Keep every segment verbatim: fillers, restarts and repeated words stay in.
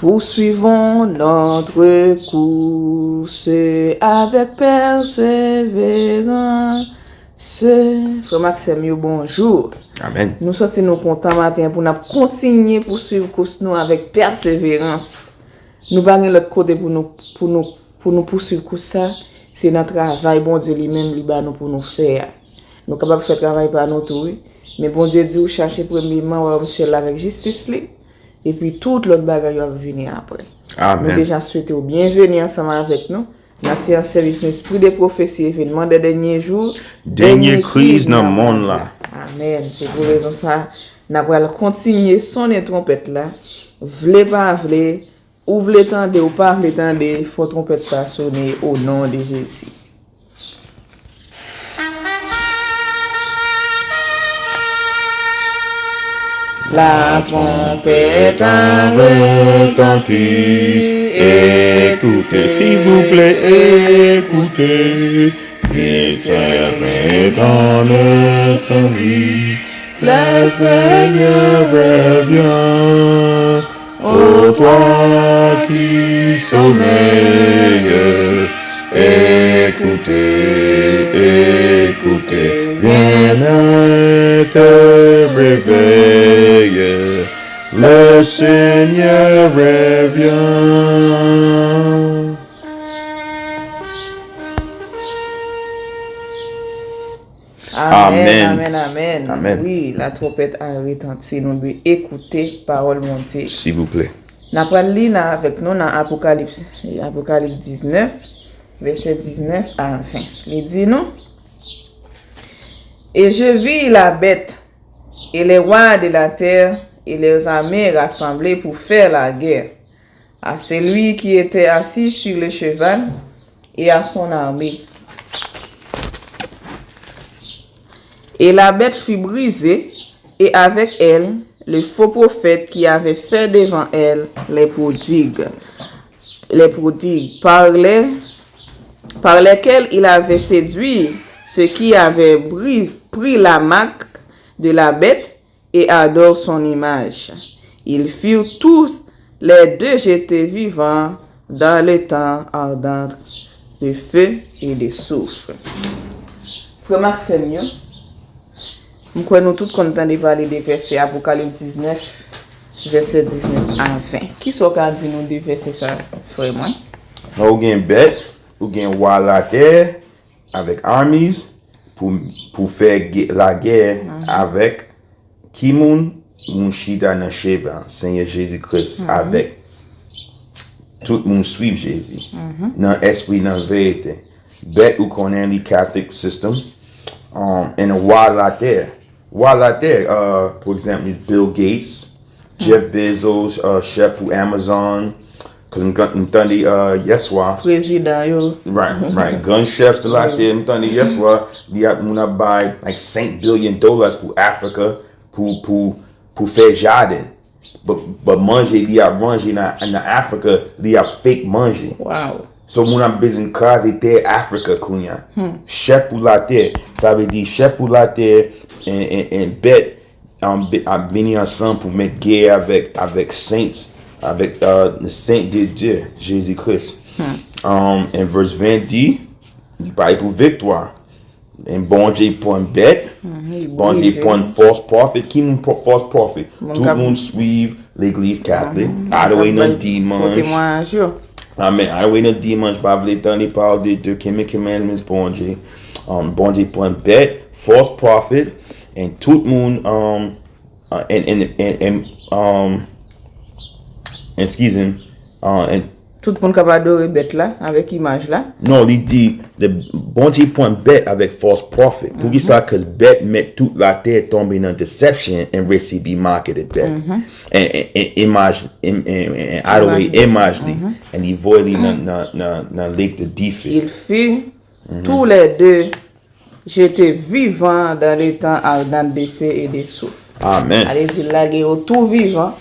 Poursuivons notre course avec persévérance. Frè m ak sè m yo, bonjou. Amèn. Nou santi nou kontan maten an pou n ap kontinye pouswiv kous nou avèk pèseverans. Nou pa gen lòt kote pou nou, pou nou, pou nou pouswiv kous sa, se nan travay Bondye li menm li ba nou pou nou fè a. Nou kapab fè travay pa nou tou, wi. Men Bondye di w chache premyèman wayòm syèl la avèk jistis li, epi tout lòt bagay yo ap vini apre. Amèn. Nou deja swete w byenveni ansanm avèk nou. N ap se an sèvis nou Esprit de Prophétie, événement des derniers jours, dènye kriz nan monn la. Amèn. Se pou rezon sa, n ap pral kontinye sonnen twonpèt la. Vle pa vle, ou vle tande, ou pa vle tande, fò twonpèt sa sonnen au nom de Jésus. La trompette a retenti. Écoutez, s'il vous plaît, écoutez. Discernez dans le son lit. Le Seigneur revient. Ô toi qui sommeilles, écoutez, écoutez, viens et te réveille. Le Seigneur revient. Amèn, amèn, amèn, amèn. Amèn. Wi, la twonpèt a retanti, nou dwe ekoute pawòl Bondye. Silvouplè. N ap pral li nan avèk nou nan Apokalips, Apokalips diznèf, vèsè diznèf a ven. Li di nou, Et je vis la bête, et les rois de la terre, et leurs armées rassemblées pour faire la guerre à celui qui était assis sur le cheval et à son armée. Et la bête fut brisée, et avec elle le faux prophète qui avait fait devant elle les prodigues, les prodigues, par les, par lesquels il avait séduit ceux qui avaient bris-, pris la marque de la bête et adorent son image. Ils furent tous les deux jetés vivants dans l'étang ardent de feu et de soufre. Frè m ak sè m yo, m kwè nou tout konn tande pale de vèsè Apokalips diznèf, vèsè diznèf a ven. Kisa w ka di nou de vèsè sa, frè mwen? Ou gen bèt, ou gen wa latè, avèk armies pou, pou fè gè-, lagè avèk ki moun? Moun chita nan cheval, Senyè Jezi Kris, avèk tout moun swiv Jezi nan espri, nan verite. Bèt ou konnen li Catholic system, um, and wa latè. Wa latè, uh, pou egzanp, Bill Gates, Jeff Bezos, uh, chèf pou Amazon. Cause m, m tande, uh, yèswa. Prezidan yo. Right, right. Gran chèf sou latè, m tande yèswa, li ap, moun ap bay, like, cinq billion dollars pou Africa, pou, pou, pou fè jaden. But, but manje li ap manje nan, nan Africa, li ap fake manje. Wow. So moun ap bezwen kraze tè Africa kounye a. Chèf pou latè, sa vle di chèf pou latè, and, and, and bèt, um, be-, ap vini ansanm pou met gè avèk, avèk saints, avèk, uh, the saint de Dieu, Jezi Kris. Um, and verse ven di, li pale pou viktwa. And Bondye pran bèt, Bondye pran false prophet. Ki moun false prophet? Tout moun swiv legliz Catholic. All the way nan dimanch. Amèn. All the way nan dimanch, pa vle tande pawòl de Dye, kenbe commandments Bondye. Um, Bondye pran bèt, false prophet, and tout moun, um, uh, and, and, and, and, um, excuse me, uh, and tout moun k ap adore bèt la avèk imaj la. Non, li di, the, Bondye pran bèt avèk false prophet. Poukisa? Cause bèt met tout latè tonbe nan deception and resevwa mark de bèt. And, and, and imaj, and, and, and adore imaj li. And li voye li nan, nan, nan, nan lake de dife. Il fut tous les deux jetés vivants dans l'étang ardent de feu et de soufre. Amèn. Ale di lage yo tou vivan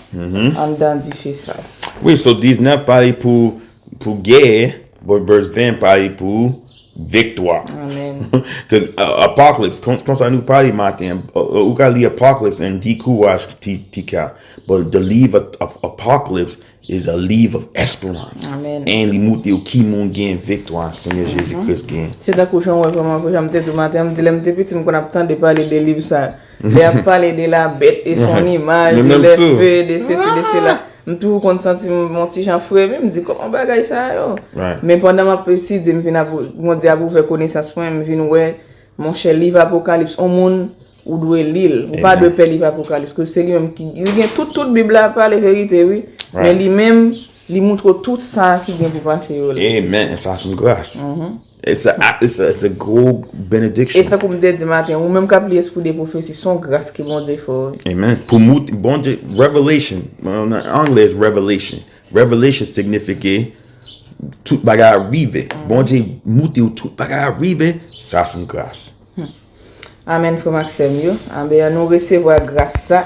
anndan dife sa. Wi, so diznèf pale pou, pou gè, but verse ven pale pou Viktwa. Amen. Because uh, apocalypse, kon sa nou pale maten, uh, uh, ou ka li apocalypse and dekouraj ti ti ka. But the leave of, of apocalypse is a leave of esperance. Amen. And li montre w ki moun gen viktwa Senyè Jezi Kris gen. Se tankou jan w wè, vrèman vre, jan m te di w maten, m di lè m te piti, m konn ap tande pale de liv sa. Lè y ap pale de la bête et son image, de les feux, de ceci, de cela. M toujou konn santi m yon ti jan fremi, m di, "Kòman bagay sa yo?" Men pandan m ap etidye, m vin ap, Bondye ap ouvè konesans mwen, m vin wè, monchè, liv Apokalips, yon moun, ou dwe li l. Ou pa dwe pè liv Apokalips, ke se li menm ki, li gen tout, tout Bib la pale verite, wi. Men li menm, li montre w tout sa ki gen pou pase yo la. Amen. Sa se yon gras. It's a, it's a, it's a gwo benediction. E tankou m te di maten, ou menm k ap li espri de pwofesi, se yon gras ke Bondye fè w, wi. Amen. Pou mout, Bondye, revelation, nan anglè, revelation. Revelation signifye ke tout bagay ap rive. Bondye montre w tout bagay ap rive, sa se yon gras. Amèn, frè m ak sè m yo. Amèn, nou resevwa gras sa.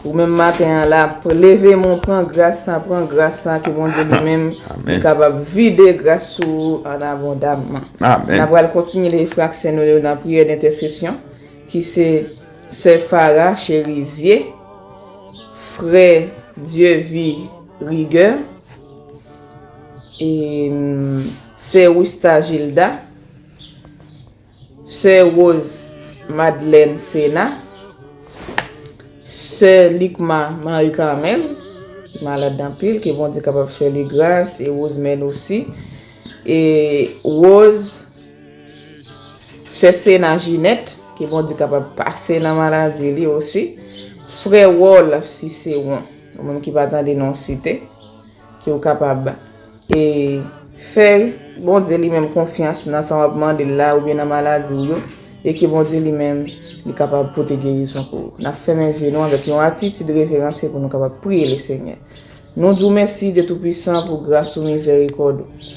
Ou menm maten an la, leve men w, pran gras sa, pran gras sa, ke Bondye li menm, li kapab vide gras sou ou an abondamman. N ap pral kontinye leve frè ak sè nou yo nan priyè dentèsesyon, ki se sè Farah Cherizier, frè Dieuvi Rigueur, e, sè Wista Gilda, sè Rose Madeleine Sena, sè Likma Marie Carmel, ki malad anpil, ke Bondye kapab fè li gras, e Rosemène osi, e Rose, sè Sena Ginette, ke Bondye kapab pase nan maladi li osi, frè Rolf Cicéron, ou menm ki pa tande non site, ke w kapab, e, fè Bondye li menm konfyans nan sa w ap mande l la oubyen nan maladi w yo, e ke Bondye li menm li kapab pote gerizon pou ou. N ap fèmen zye nou avèk yon atitid reveranse pou nou kapab priye Lesenyè. Nou di w mèsi, Dye Toupisan, pou gras ou, mizèrikòd ou.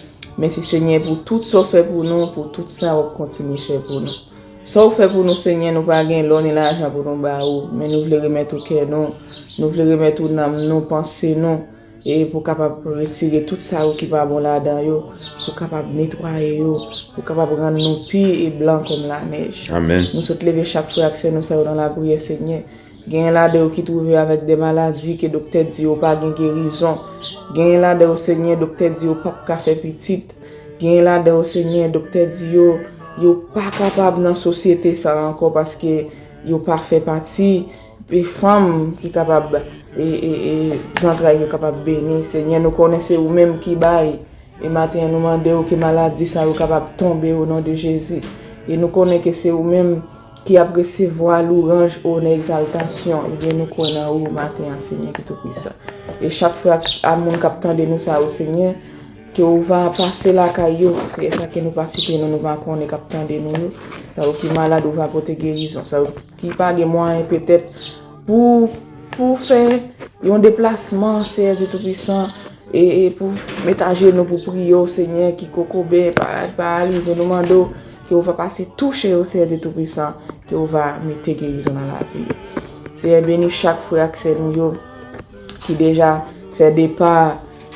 Mèsi, Senyè, pou tout sa w fè pou nou, pou tout sa w ap kontinye fè pou nou. Sa w fè pou nou, Senyè, nou pa gen lò ni lajan pou nou ba ou, men nou vle remèt ou kè nou, nou vle remèt ou nanm nou, panse nou, e pou kapab retire tout sa yo ki pa bon ladan yo, pou kapab netwaye yo, pou kapab rann nou pi e blan kòm lanèj. Amèn. Nou sot leve chak frè ak sè nou sa yo nan lapriyè, Senyè. Genyen ladan yo ki twouve yo avèk de maladi ke doktè di yo pa gen gerizon. Genyen ladan yo, Senyè, doktè di yo p ap ka fè pitit. Genyen ladan yo, Senyè, doktè di yo, yo pa kapab nan sosyete sa a ankò paske yo pa fè pati e fanm ki kapab, e, e, e zantray yo kapab beni. Senyè, nou konnen se ou menm ki bay. E maten an, nou mande w ke maladi sa yo kapab tonbe o non de Jezi. E nou konnen ke se ou menm ki ap resevwa louwanj, onè, egzaltasyon. Ebyen, nou kwè nan ou maten an, Senyè ki Toupisan. E chak frè ak a moun k ap tande nou sa yo, Senyè, ke ou va pase lakay yo. Senyè, sa ke nou pa site non, nou pa konnen k ap tande nou yo. Sa yo ki malad, ou va pote gerizon. Sa yo ki pa gen mwayen petèt pou, pou fè yon deplasman, Seyè Dye Toupisan, e, e pou met ajenou pou priye w, Senyè, ki kokobe, pa-, paralize, nou mande w ke w va pase touche yo, Seyè Dye Toupisan, ke w va mete gerizon nan lavi yo. Seyè, beni chak frè ak sè nou yo ki deja fè depa,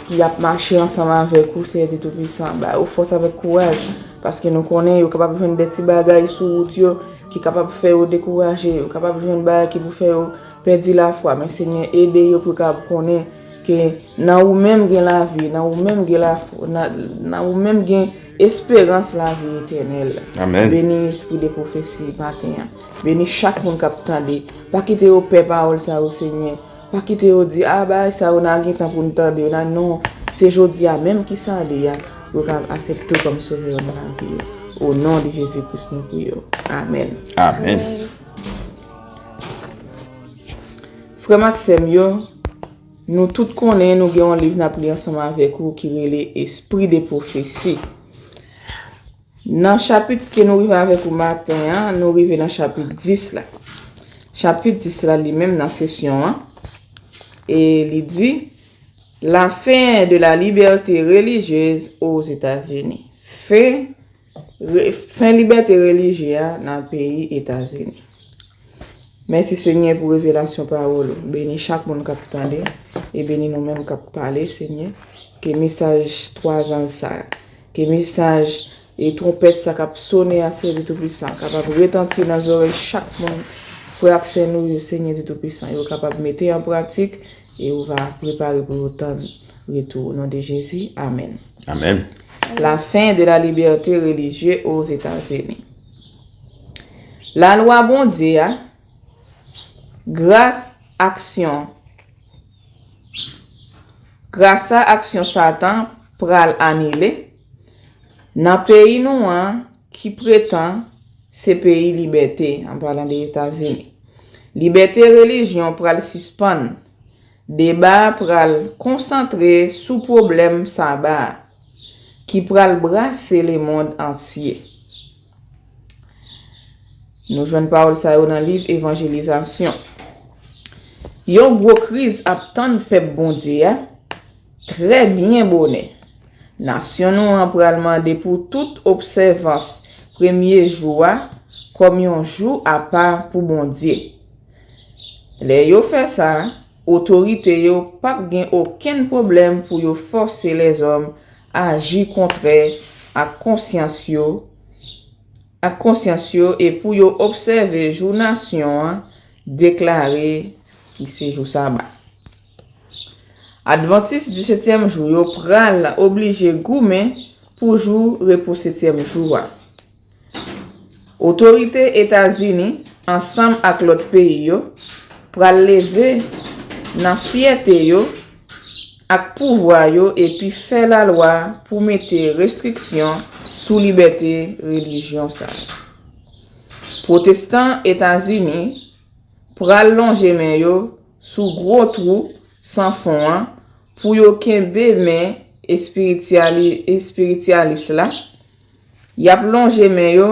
ki ap mache ansanm avèk ou, Seyè Dye Toupisan. Ba yo fòs avèk kouraj, paske nou konnen yo kapab jwenn de ti bagay sou wout yo ki kapab fè yo dekouraje, yo kapab jwenn bagay ki pou fè yo pèdi lafwa. Men Senyè, ede yo pou yo kapab konnen ke nan ou menm gen lavi, nan ou menm gen lafwa, nan, nan ou menm gen esperans lavi etènèl. Amèn. Beni espri de pwofesi maten an. Beni chak moun k ap tande. Pa kite yo pè pawòl sa yo, Senyè. Pa kite yo di, "A, bagay sa yo, n a gen tan pou n tande yo la." Non, se jodi a menm ki sa li a, pou yo ka aksepte w kòm Sovè yo nan lavi yo. O non de Jezi Kris, nou priye w. Amèn. Amèn. Frè m ak sè m yo, nou tout konnen nou gen yon liv n ap li ansanm avèk ou ki rele Esprit de Prophétie. Nan chapit ke nou rive avèk ou maten an, nou rive nan chapit dis la. Chapit dis la li menm nan sesyon an, e li di, La fin de la liberté religieuse aux États-Unis. Fen, re, fen libète relijye a nan peyi Etazini. Mèsi, Senyè, pou revelasyon pawòl ou. Beni chak moun k ap tande e beni nou menm k ap pale, Senyè. Ke mesaj twa zanj sa a, ke mesaj e twonpèt sa k ap sone a, Senyè Dye Toupisan, kapab retanti nan zòrèy chak moun, frè ak sè nou yo, Senyè Dye Toupisan, yo kapab mete an pratik e ou va prepare pou yo tann retou. O non de Jezi, amèn. Amèn. La fin de la liberté religieuse aux États-Unis. Lalwa Bondye a, gras aksyon, grasa aksyon Satan pral anile. Nan peyi nou an, ki pretan se peyi libète, an palan de Etazini, libète relijyon pral sispann. Deba a pral konsantre sou pwoblèm saba a, ki pral brase lemonn antye. Nou jwenn pawòl sa yo nan liv Evanjelizasyon. Yon gwo kriz ap tann pèp Bondye a trè byen bonè. Nasyon nou an pral mande pou tout obsèvans premye jou a kòm yon jou apa pou Bondye. Lè yo fè sa, otorite yo p ap gen okenn pwoblèm pou yo fòse lèzòm aji kontrè ak konsyans yo, ak konsyans yo e pou yo obsève jou nasyon an deklare ki se jou saba. Advantis di setyèm jou yo pral oblije goumen pou jou repo setyèm jou a. Otorite Etazini, ansanm ak lòt peyi yo, pral leve nan fyète yo ak pouvwa yo epi fè lalwa pou mete restriksyon sou libète relijyon sa yo. Pwotestan Etazini pral lonje men yo sou gwo twou san fon an pou yo kenbe men espirityali- espirityalis la. Y ap lonje men yo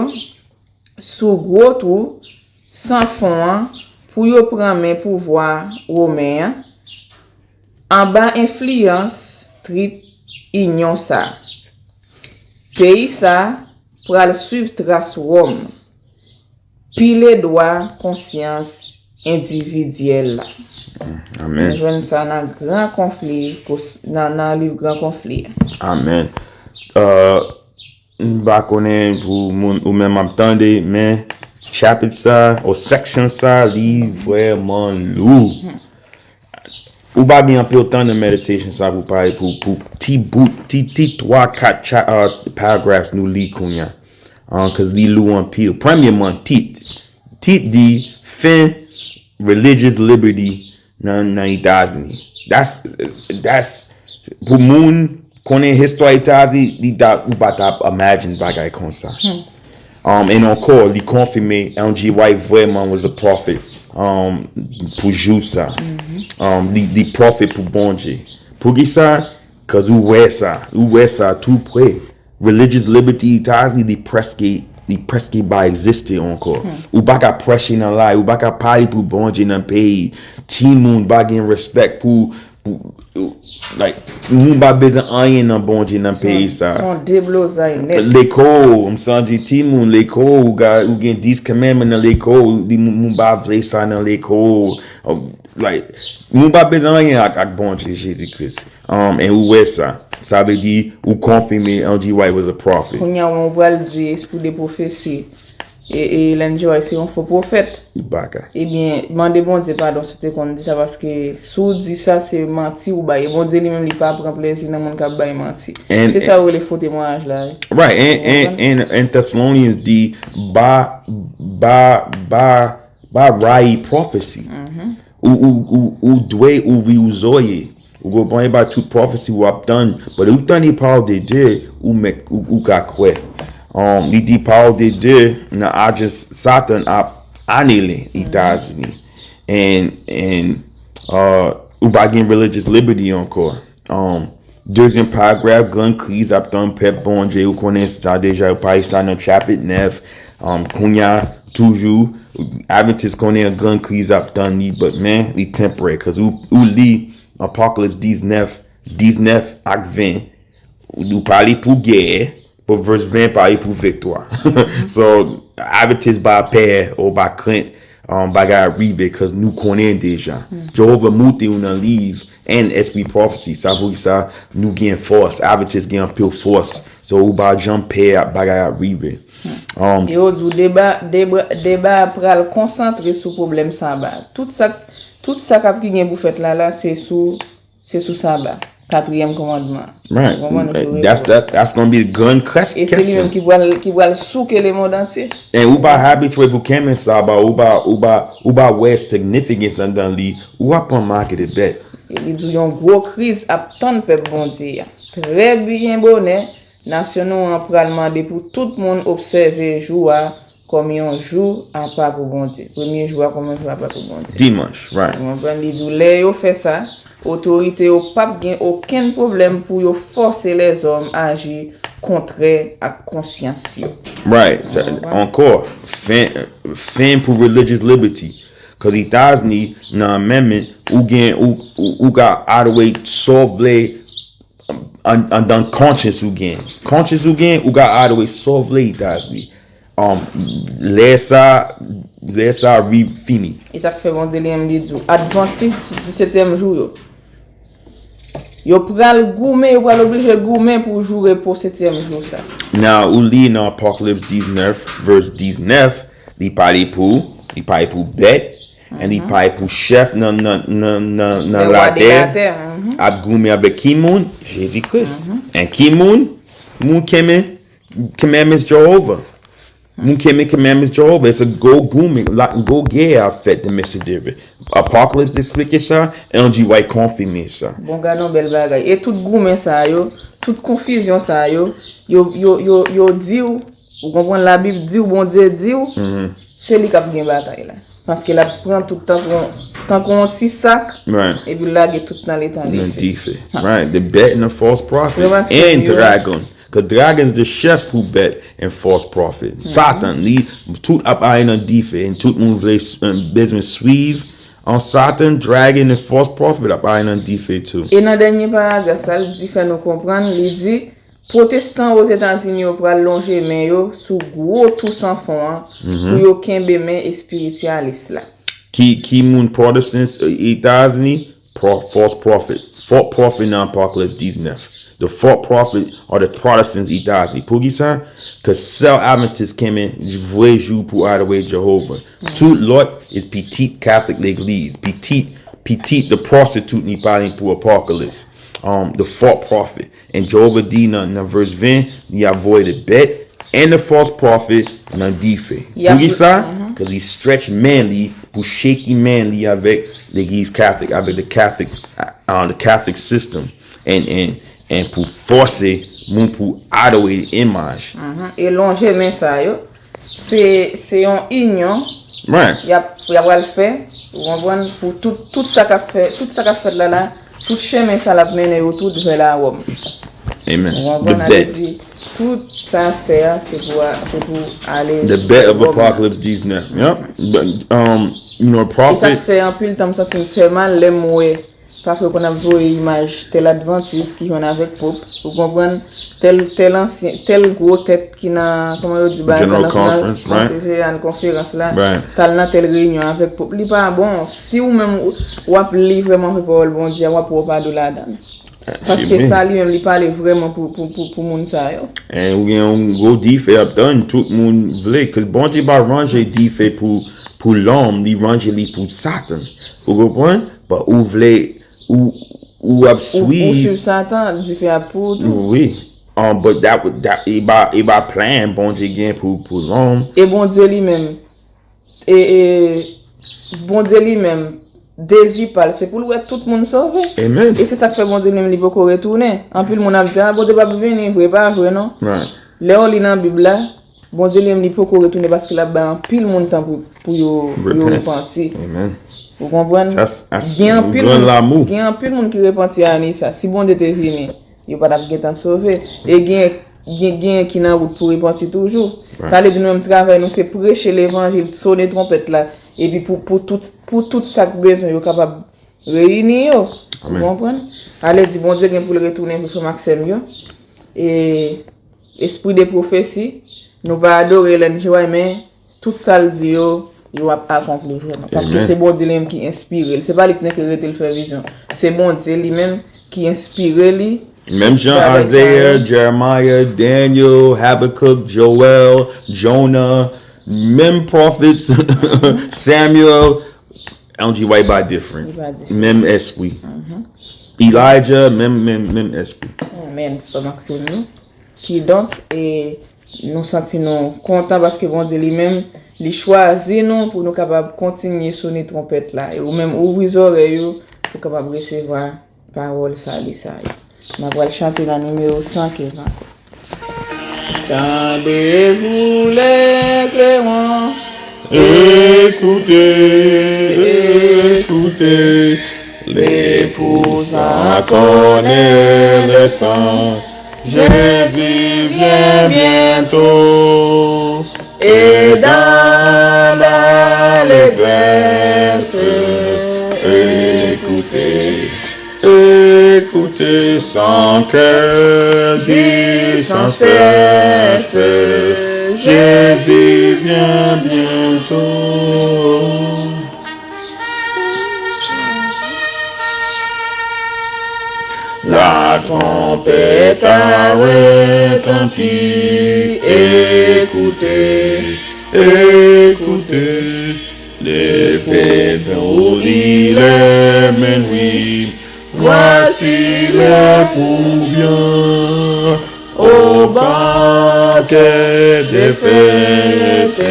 sou gwo twou san fon an pou yo pran men pouvwa Women an anba enfliyans trit inyon sa. Peyi sa pral swiv tras Wòm, pile dwa konsyans endividyèl la. Amèn. Nou jwenn sa nan gran konfli, nan, nan liv Gran Konfli a. Amèn. Uh, m pa konnen pou moun ou menm ap tande, men chapit sa, ou section sa, li vrèman lou. Ou pa gen anpil tan nan meditation sa pou pale pou, pou ti bout, ti, ti twa, kat cha- uh, paragraphs nou li kounye a. Uh, 'cause li lou anpil. Premyèman, tit. Tit di fen religious liberty nan, nan Etazini. That's, that's, pou moun konnen histwa Etazini, li ta, ou pa t ap imagine bagay konsa. Um, and ankò, li konfime Ellen G. White vrèman was a prophet, um, pou jou sa. Um, li, li prophet pou Bondye. Poukisa? 'Cause ou wè sa, ou wè sa tou pre. Religious liberty Etazini, li prèske, li prèske pa egziste ankò. Ou pa ka preche nan lari, ou pa ka pale pou Bondye nan peyi. Timoun pa gen respect pou, pou, like, moun pa bezwen anyen nan Bondye nan peyi sa. Se yon deblozay nèt. Lekòl, m santi timoun, lekòl, ou ga- ou gen dis commandment nan lekòl, di moun, moun pa vle sa nan lekòl. Like, moun pa bezwen anyen ak, ak Bondye Jezi Kris. Um, and ou wè sa. Sa vle di, ou konfime Ellen G. White was a prophet. Kounye a, ou pral di espri de pwofesi. E, e Ellen G. White se yon fo pwofèt. Baka. Ebyen, mande Bondye padon si w te konn di sa, paske si w di sa, se manti ou bay. E Bondye li menm, li pa pran plezi nan moun k ap bay manti. And- Se sa yo rele fo temwayaj la, wi. Right, and, and, and, and Thessalonians di, ba, ba, ba, ba rayi prophecy. Ou, ou, ou, ou dwe ouvri ou zòrye. Ou konprann, e pa tout prophecy w ap tann, but ou tande pawòl de Dye, ou mèt, ou, ou ka kwè. Um, li di pawòl de Dye nan ajans Satan ap anile Etazini. And, and, uh, ou pa gen religious liberty ankò. Um, dezyèm paragraph, gran kriz ap tann pèp Bondye, ou konnen sa deja, ou pale sa nan chapit nèf. Um, kounye a, toujou, Adventist konnen yon gran kriz ap tann li, but man, li temporary, 'cause ou, ou li Apocalypse diznèf, diznèf ak ven, ou pale pou gè, but verse ven pale pou viktwa. So, Adventist pa pè ou pa krent, um, bagay ap rive, 'cause nou konnen deja. Jewova moute ou nan liv, And espri pwofesi, sa poukisa nou gen fòs, Adventist gen anpil fòs. So, ou pa janm pè ap bagay ap rive. Um, Yo di w deba, deba, deba a pral konsantre sou pwoblèm saba. Tout sa, tout sa k ap ki gen pou fèt la la, se sou, se sou saba. Katriyèm kòmandman. Right. Ou konprann? Ou That's, reponn. that's, that's gonna be the grand ques- E se li menm question. Ki pral, ki pral souke lemond antye. And ou pa habitye pou kenbe saba, ou pa, ou pa, ou pa wè significance anndan li, ou ap pran marketed bet. E li di w yon gwo kriz ap tann pèp Bondye a. Trè byen bonè, nasyon nou an pral mande pou tout moun obsève jou a kòm yon jou apa pou Bondye. Premye jou a kòm yon jou apa pou Bondye. Dimanch, right. Ou konprann? Li di w lè yo fè sa, otorite yo p ap gen okenn pwoblèm pou yo fòse lèzòm aji kontrè ak konsyans yo. Right. So, ankò, fen, fen pou religious liberty. Cause Etazini, nan amendment, ou gen, ou, ou, ou ka adway sa w vle an, anndan conscience ou gen. Conscience ou gen, ou ka adway sa w vle Etazini. Um, lè sa, lè sa ri fini. E sa k fè Bondye li menm li di w, Adventist disetyèm jou yo. Yo pral goumen, yo pral oblije goumen pou jou repo setyèm jou sa. Now, ou li nan Apocalypse diznèf, verse diznèf, li pale pou, li pale pou bèt, and li pale pou chèf nan, nan, nan, nan, nan Le roi de latè, la terre, mhm. Ap goumen avèk ki moun? Jezi Kris. And ki moun? Moun kenbe commandments Jehovah. Moun kenbe commandments Jehovah. It's a go goumen, la, go gè ap fèt nan Mesye David. Apocalypse eksplike sa, Ellen G. White konfime sa. Bon, gade yon bèl bagay. E tout goumen sa yo, tout konfizyon sa yo, yo, yo, yo, yo di w, ou konprann Labib di w, Bondye di w, se li k ap gen batay la. Paske l ap pran tout tankou, tankou yon ti sak, Right. epi l lage tout nan letan Nan dife. dife. Right. The bet and the false prophet. Remak And sa yo. Dragon. Cause Dragon is the chef pou bet and false prophet. Satan, li, tout ap ale nan dife, and tout moun vle, um, bezwen swiv. An Satan, Dragon, and false prophet ap ale nan dife tou. E nan dènye paragraf la, li fè nou konprann, li di, Pwotestan Ozetazini yo pral lonje men yo sou gwo tou san fon an pou yo kenbe men espirityalis la. Ki, ki moun Protestants, uh, Etazini, pro, false prophet. Fo pwofè nan Apocalypse diznèf. The false prophet are the Protestants Etazini. Poukisa? Cause sèl Adventist kenbe vrè jou pou adore Jehovah. Tout lòt is pitit Catholic legliz. Pitit, pitit the prostitute ni pale pou Apocalypse. Um, the false prophet. And Jehovah di nan, nan verse ven, li ap voye the bet and the false prophet nan dife. Y ap- Poukisa? Cause li stretch men li pou shake men li avèk legliz Catholic, avèk the Catholic, uh, the Catholic system. And, and, and pou fòse moun pou adore imaj. Mhm. E lonje men sa yo, se, se yon inyon Right. y ap, y ap pral fè, ou konprann, pou tout, tout sa k ap fè, tout sa k ap fèt la la, tout chemen sa l ap mennen yo tout vè la Wòm. Amen. Ou The konprann, ale bet. Di, tout sa ap fè a, se pou, se pou ale The bet of Wòm. Apocalypse diznèf. Yep. But, um, you know, E sa prophet. K fè anpil tan m santi m fè mal lè m wè pafwa yo konn ap voye imaj tèl advantis ki jwenn avèk pop, ou konprann, tèl, tèl ansyen, tèl gwo tèt ki nan, kòman yo di bagay sa General nan, Conference, nan right. Jeneral Konferans la, Right. t al nan tèl reyinyon avèk pop. Li pa bon. Si ou menm ou, w ap li vrèman vre pawòl Bondye a, w ap wè w pa dwe ladan l. Paske Amen. Sa li menm li pale vrèman pou, pou, pou, pou moun sa yo. And ou gen yon gwo dife ap tann, tout moun vle. Cause Bondye pa ranje dife pou, pou lòm, li ranje li pou Satan. Ou konprann? But ou vle, ou, ou ap Ou, ou swiv swiv. Satan, dife a pou ou tou. Wi. Um, but that, that, e pa, e pa plan Bondye gen pou, pou lòm. E Bondye li menm, e, e, Bondye li menm, dezi pa l, se pou l wè tout moun sove. Amen. E se sa k fè Bondye li menm li poko retounen. Anpil moun ap di, a, Bondye p ap vini, vre pa vre non. Right. Lè w li nan Bib la, Bondye li menm li poko retounen paske l ap bay anpil moun tan pou, pou yo, yo Repent. Repanti. Amen. Ou konprann? That's, that's Gen anpil gran moun, lamou. Gen anpil moun ki repanti ane sa. Si Bondye te vini, yo pa t ap gentan sove. E gen, gen, gen ki nan wout pou repanti toujou. Right. Sa vle di nou menm travay nou se preche levanjil, sonnen twonpèt la, epi pou, pou tout, pou tout sa k bezwen yo kapab reyini yo. Ou Amen. Konprann? Ale di Bondye gen pou l retounen pou frè m ak sè m yo. E espri de pwofesi, nou pa adore Ellen G. White, men tout sa l di yo, yo ap akonpli vrèman. Paske se Bondye li menm ki enspire l. Se pa li ki te rete l fè vizyon. Se Bondye li menm ki enspire li. Menm jan Isaiah, Jeremiah, Daniel, Habakkuk, Joel, Jonah, menm prophets, Samuel, Ellen G. White pa diferan. Menm espri. Elijah, menm, menm, menm espri. Amen, frè Maxime. Kidonk, e, nou santi nou kontan paske Bondye li menm, li chwazi nou pou nou kapab kontinye sone twonpèt la. E ou menm, ouvri zòrèy ou pou w kapab resevwa pawòl sali sa yo. N a pral chante nan nimewo san kenz ankò. Tendez-vous les clairons, écoutez, écoutez, les puissants connaissants, Jésus vient bientôt, et dans l'allégresse, écoutez, écoutez son cœur dit sans cesse, Jésus vient bientôt. La trompette a retenti, écoutez, écoutez, les fêtes au lit les minuit, voici les pour bien au banquet des fêtes.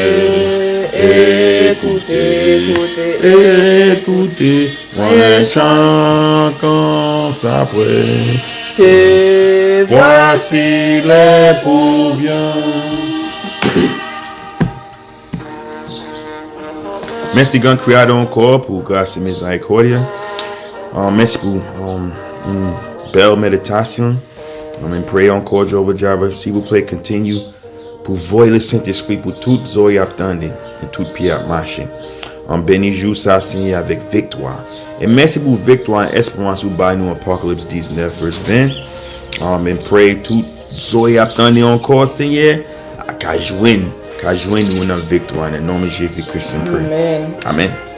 Écoutez, écoutez, écoutez, un chant qu'on s'apprête. Voici les pour bien. Mèsi Gran Kreyatè ankò pou gras e mizerikòd. Mèsi pou yon bèl meditasyon. Mwen preye ankò, Jehovah Jireh, silvouplè, continue pou voye le Sentespri pou tout zòrèy ap tande e tout pye ap mache. Beni jou sa, Senyè, avèk viktwa. E mèsi pou viktwa, espwa ou bay nou, Apocalypse diznèf, vès ven. Mwen preye tout zòrèy ap tande ankò, Senyè, ka jwenn, ka jwenn ou nan viktwa, nan non Jezi Kris, mwen preye. Amèn.